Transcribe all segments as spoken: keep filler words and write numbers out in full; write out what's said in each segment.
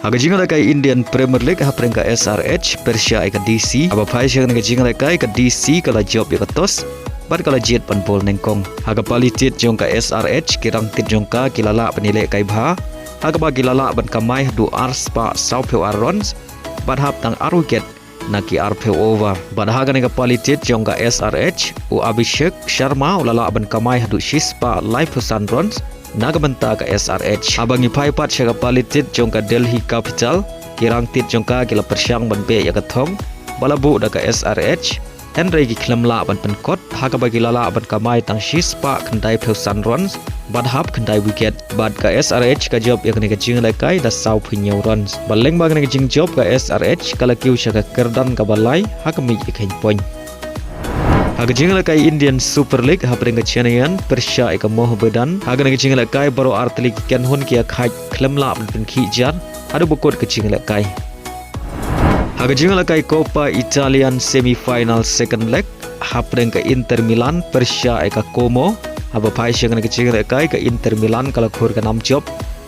Ha ka jingïalehkai Indian Premier League hapdeng ka S R H pyrshah ïa ka D C, haba phai sha kane ka jingïalehkai ka D C ka la jop ïa ka toss bad ka la jied ban bol nyngkong. Ha ka pali tied jong ka S R H ki rangtied jong ka ki la lah ban ïalehkai bha, ha kaba ki la lah ban kamai haduh ar spah sawphew ar runs bad hap tang ar wicket na ki arphew over. Bad ha kane ka pali tied jong ka S R H, u Abhishek Sharma u la lah ban kamai haduh shi spah laiphew san runs na ka bynta ka S R H. Haba ngi phai pat sha ka pali tied jong ka Delhi Capital, ki rangtied jong ka ki la pyrshang ban beh ïa ka thong ba la buh da ka S R H, hynrei ki khlem lah ban pynkut, ha kaba ki la lah ban kamai tang shi spah khyndaiphew san runs bad hap khyndai wicket. Bad ka S R H ka jop ïa kane ka jingïalehkai da sawphew hynñiew runs. Bad lyngba kane ka jingjop ka S R H ka la kiew sha ka kyrdan kaba lai ha ka miej ïa kheiñ point. Ha ka jingïalehkai Indian Super League hapdeng ka Chennaiyin pyrshah ïa ka Mohammedan, ha kane ka jingïalehkai baroh artylli ki kynhun ki ïakhaid khlem lah ban pynkhih jar haduh ba kut ka jingïalehkai. Ha ka jingïalehkai Coppa Italian semi-final second leg hapdeng ka Inter Milan pyrshah ïa ka Como, haba phai sha kane ka jingïalehkai ka Inter Milan ka la khur ka nam jop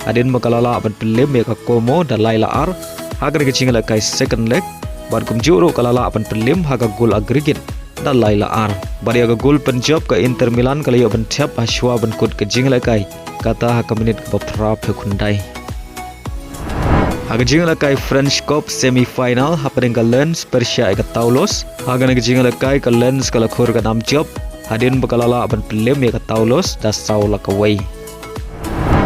hadien ba ka la lah ban pynliem ïa ka Como da lai la ar ha kane ka jingïalehkai second leg, bad kumjuh ruh ka la lah ban pynliem ha ka gol aggregate da lai la ar. Bad ïa ka gol pynjop ka Inter Milan ka la ïoh ban thep ha shuwa ban kut ka jingïalehkai, kata ha ka minit kaba phraphew khyndai. Ha ka jingïalehkai French Cup semi-final hapdeng ka Lens pyrshah ïa ka Toulouse, ha kane ka jingïalehkai ka Lens ka la khur ka nam jop hadien ba ka la lah ban pynliem ïa ka Toulouse da saw la kawei.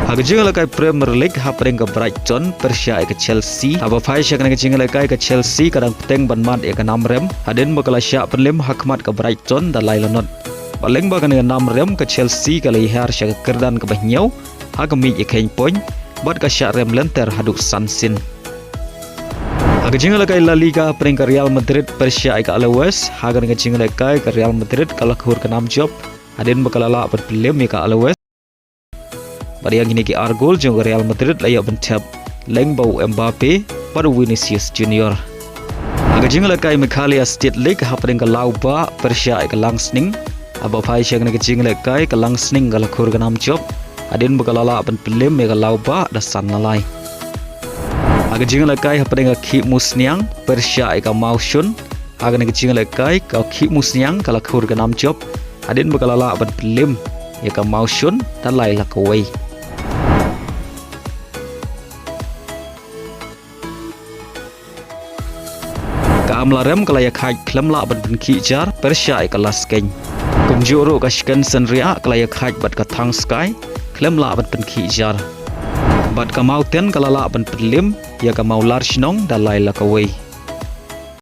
Ha ka jingïalehkai Premier League hapdeng ka Brighton pyrshah ïa ka Chelsea, haba phai sha kane ka jingïalehkai ka Chelsea ka dang bteng ban mad ïa ka nam rem hadien ba ka la shah pynliem ha khmat ka Brighton da lai la not. Bad lyngba kane ka nam rem ka Chelsea ka la ïahiar sha ka kyrdan kaba hynñiew ha ka miej ïa kheiñ point bad ka shah rem lynter haduh san sien. Ha ka jingïalehkai La Liga hapdeng ka Real Madrid pyrshah ïa ka Alaves, ha kane ka jingïalehkai ka Real Madrid ka la khur ka nam jop hadien ba ka la lah ban pynliem ïa ka Alaves. Bad ïa kine ki ar gol jong ka Real Madrid la ïoh ban thep lyngba u Mbappe bad u Vinicius Junior. Ha ka jingïalehkai Meghalaya State League hapdeng ka Lawbah pyrshah ïa ka Langsning, haba phai sha kane ka jingïalehkai ka Langsning ka la khur ka nam jop hadien ba ka la lah ban pynliem ïa ka Lawbah da san la lai. Ha ka jingïalehkai hapdeng ka Khihmusniang pyrshah ïa ka Mawshun, ha kane ka jingïalehkai ka Khihmusniang ka la khur ka nam jop hadien ba ka la lah ban pynliem ïa ka Mawshun da lai la kawei. Ka Amlarem ka la ïakhaid khlem lah ban pynkhih jar pyrshah ïa ka Laskein. Kumjuh ruh ka Shkensynriah ka la ïakhaid bad ka Thangskai khlem lah ban pynkhih jar. Bad ka Mawten ka la lah ban pynliem ïa ka Mawlarshnong da lai la kawei.